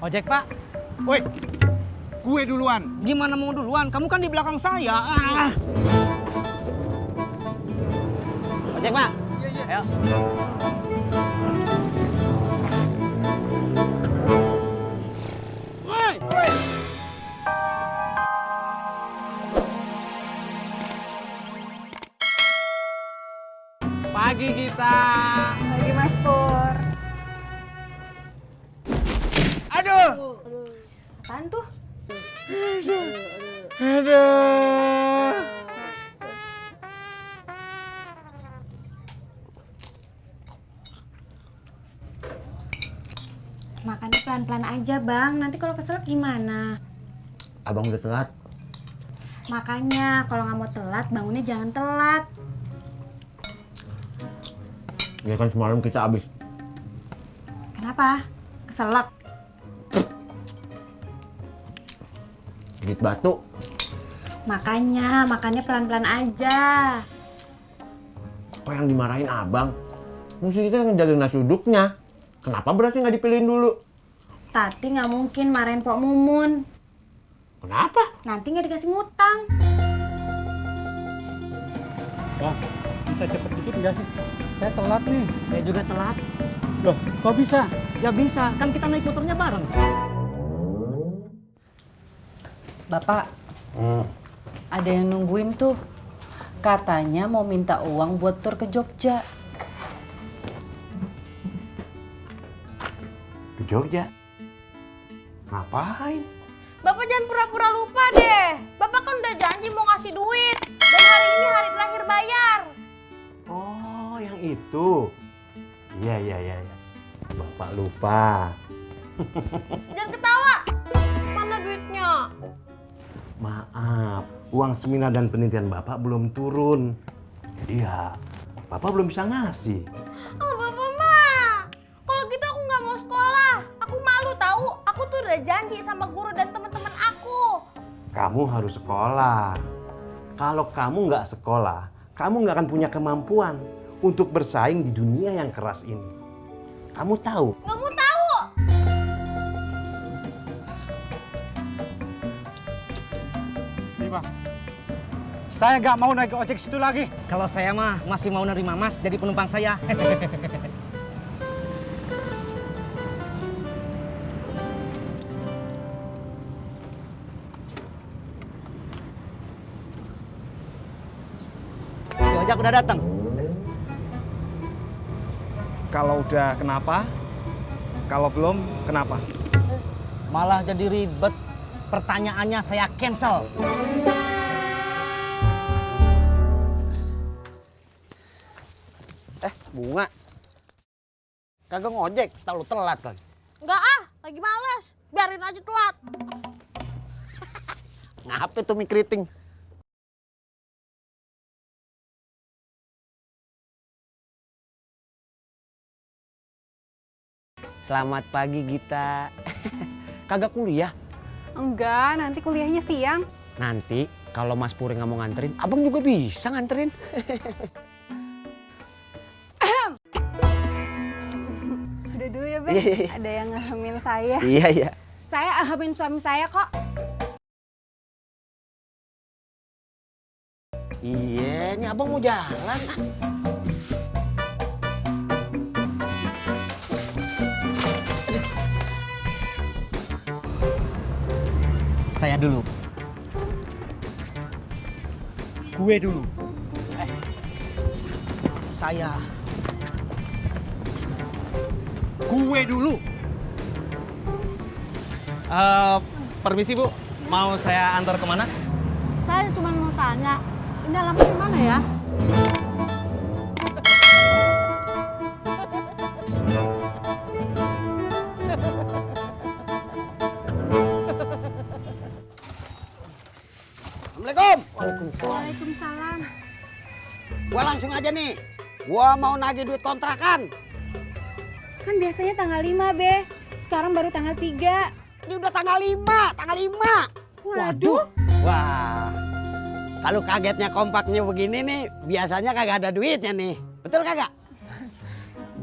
Ojek, Pak. Woi, gue duluan. Gimana mau duluan? Kamu kan di belakang saya. Ojek, Pak. Iya. Ayo. Woi. Pagi kita. Lagi Mas Pur. Aduh. Apaan tuh? Aduh. Makannya pelan-pelan aja Bang, nanti kalau keselak gimana? Abang udah telat. Makanya kalau nggak mau telat, bangunnya jangan telat. Ya kan semalam kita habis. Kenapa? Keselak? Gigit batu. Makanya, makannya pelan-pelan aja. Kok yang dimarahin abang? Mesti kita ngejagain nasi uduknya. Kenapa berasnya nggak dipilihin dulu? Tati nggak mungkin marahin Pok Mumun. Kenapa? Nanti nggak dikasih ngutang. Bang, bisa cepet dikit nggak sih? Saya telat nih. Saya juga telat. Loh, kok bisa? Ya bisa, kan kita naik motornya bareng. Bapak, ada yang nungguin tuh. Katanya mau minta uang buat tur ke Jogja. Ke Jogja? Ngapain? Bapak jangan pura-pura lupa deh. Bapak kan udah janji mau ngasih duit. Dan hari ini hari terakhir bayar. Oh, yang itu. Iya. Bapak lupa. Jangan ketawa. Mana duitnya? Maaf, uang seminar dan penelitian Bapak belum turun. Jadi ya, Bapak belum bisa ngasih. Oh, Bapak mah. Kalau gitu aku nggak mau sekolah. Aku malu tahu. Aku tuh udah janji sama guru dan teman-teman aku. Kamu harus sekolah. Kalau kamu nggak sekolah, kamu nggak akan punya kemampuan untuk bersaing di dunia yang keras ini. Kamu tahu? Nggak mau tahu. Nih bang, saya nggak mau naik ojek situ lagi. Kalau saya mah masih mau nerima Mas jadi penumpang saya. Si ojek udah datang. Kalau udah kenapa? Kalau belum kenapa? Malah jadi ribet. Pertanyaannya saya cancel. Bunga, kagak ngojek, tau lu telat kan? Nggak ah, lagi males. Biarin aja telat. Ngapa tuh mie keriting? Selamat pagi Gita. Kagak kuliah? Enggak, nanti kuliahnya siang. Nanti kalau Mas Puri nggak mau nganterin, abang juga bisa nganterin. Udah dulu ya, Bang. Iya. Ada yang ngehamil saya. Iya. Saya hamil suami saya kok. Iya, ini abang mau jalan. Saya dulu. Gue dulu. Saya. Gue dulu. Permisi Bu, mau saya antar kemana? Saya cuma mau tanya, ini alamatnya di mana ya? Assalamualaikum. Waalaikumsalam. Gua langsung aja nih. Gua mau nagih duit kontrakan. Kan biasanya tanggal 5, Be. Sekarang baru tanggal 3. Ini udah tanggal 5, tanggal 5. Waduh. Wah. Kalau kagetnya kompaknya begini nih, biasanya kagak ada duitnya nih. Betul kagak?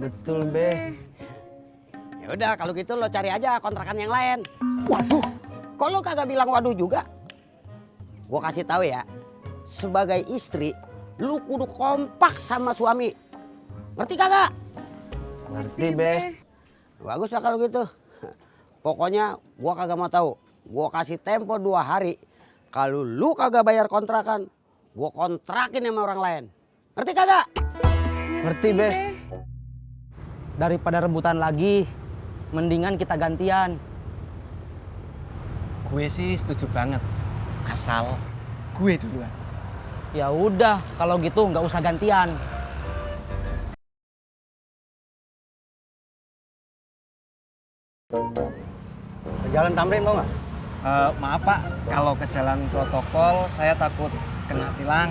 Betul, Be. Ya Udah kalau gitu lo cari aja kontrakan yang lain. Waduh, kok lo kagak bilang waduh juga? Gua kasih tahu ya, sebagai istri, lu kudu kompak sama suami. Ngerti kagak? Ngerti, Be. Bagus lah kalau gitu. Pokoknya gua kagak mau tahu. Gua kasih tempo 2 hari. Kalau lu kagak bayar kontrakan, gua kontrakin sama orang lain. Ngerti kagak? Ngerti, Be. Daripada rebutan lagi, mendingan kita gantian. Gue sih setuju banget. Asal gue duluan. Ya udah, kalau gitu nggak usah gantian. Ke Jalan Tamrin mau nggak? Maaf Pak, kalau ke jalan protokol saya takut kena tilang.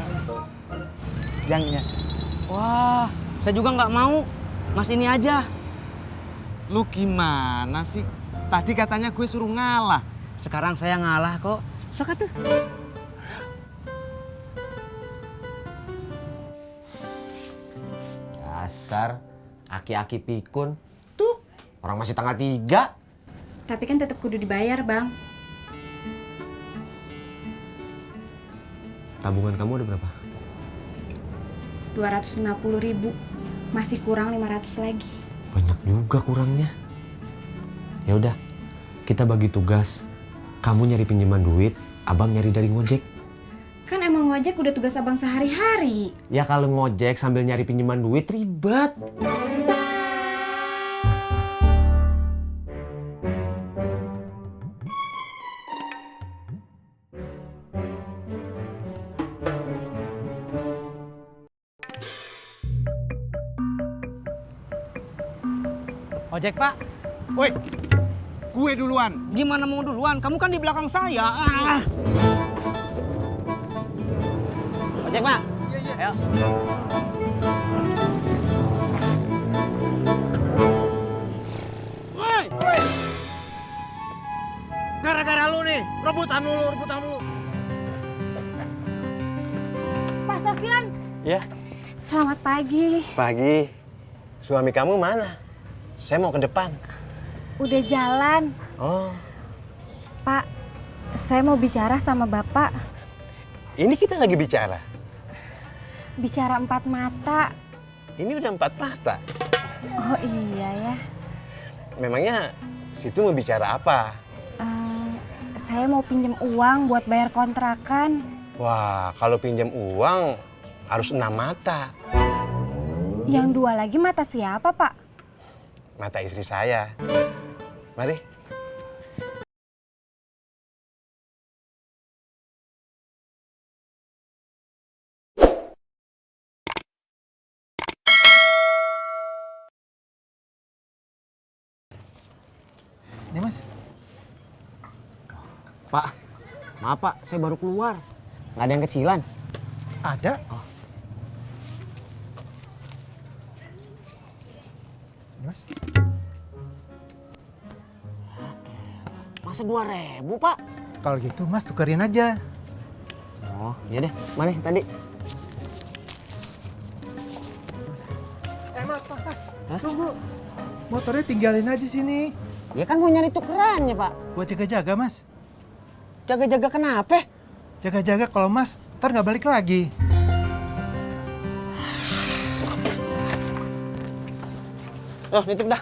Ya. Wah, saya juga nggak mau. Mas ini aja. Lu gimana sih? Tadi katanya gue suruh ngalah. Sekarang saya ngalah kok. Sok atuh. Dasar aki-aki pikun. Tuh, orang masih tanggal 3. Tapi kan tetap kudu dibayar, Bang. Tabungan kamu ada berapa? 250.000. Masih kurang 500 lagi. Banyak juga kurangnya. Ya udah, kita bagi tugas. Kamu nyari pinjaman duit, abang nyari dari ngojek. Kan emang ngojek udah tugas abang sehari-hari. Ya kalau ngojek sambil nyari pinjaman duit ribet. Ojek Pak, Woi, gue duluan. gimana mau duluan? Kamu kan di belakang saya. Ah. Ojek, Pak. Ayo. Woi. Gara-gara lu nih, rebutan mulu. Pak Sofyan, Ya, selamat pagi. pagi. Suami kamu mana? Saya mau ke depan. Udah jalan. Oh, Pak, saya mau bicara sama Bapak. ini kita lagi bicara. Bicara 4 mata. Ini udah 4 mata. Oh iya ya. Memangnya situ mau bicara apa? Saya mau pinjam uang buat bayar kontrakan. Wah, kalau pinjam uang harus 6 mata. Yang 2 lagi mata siapa, Pak? Mata istri saya. Mari. Ini Mas. Pak, maaf Pak, saya baru keluar. Nggak ada yang kecilan. Ada? Ini Mas. Masa 2.000 Pak? Kalau gitu Mas tukerin aja. Oh, iya deh. Mana tadi? Mas. Tunggu. Motornya tinggalin aja sini. Ya kan mau nyari tukerannya Pak. Buat jaga-jaga Mas. Jaga-jaga kenapa? Jaga-jaga kalau Mas ntar nggak balik lagi. Loh, nitip dah.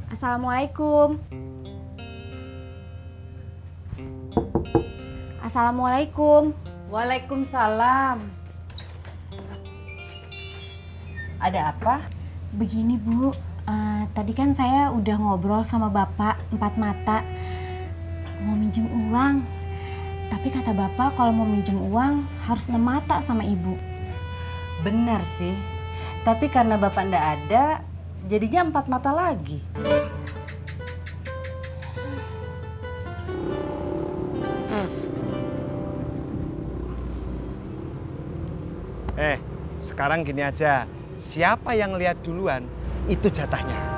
Assalamualaikum. Assalamualaikum. Waalaikumsalam. Ada apa? Begini Bu, tadi kan saya udah ngobrol sama Bapak 4 mata. Mau minjem uang. Tapi kata Bapak kalau mau minjem uang harus 6 mata sama Ibu. Benar sih. Tapi karena Bapak ndak ada, jadinya 4 mata lagi. Sekarang gini aja. Siapa yang lihat duluan, itu jatahnya.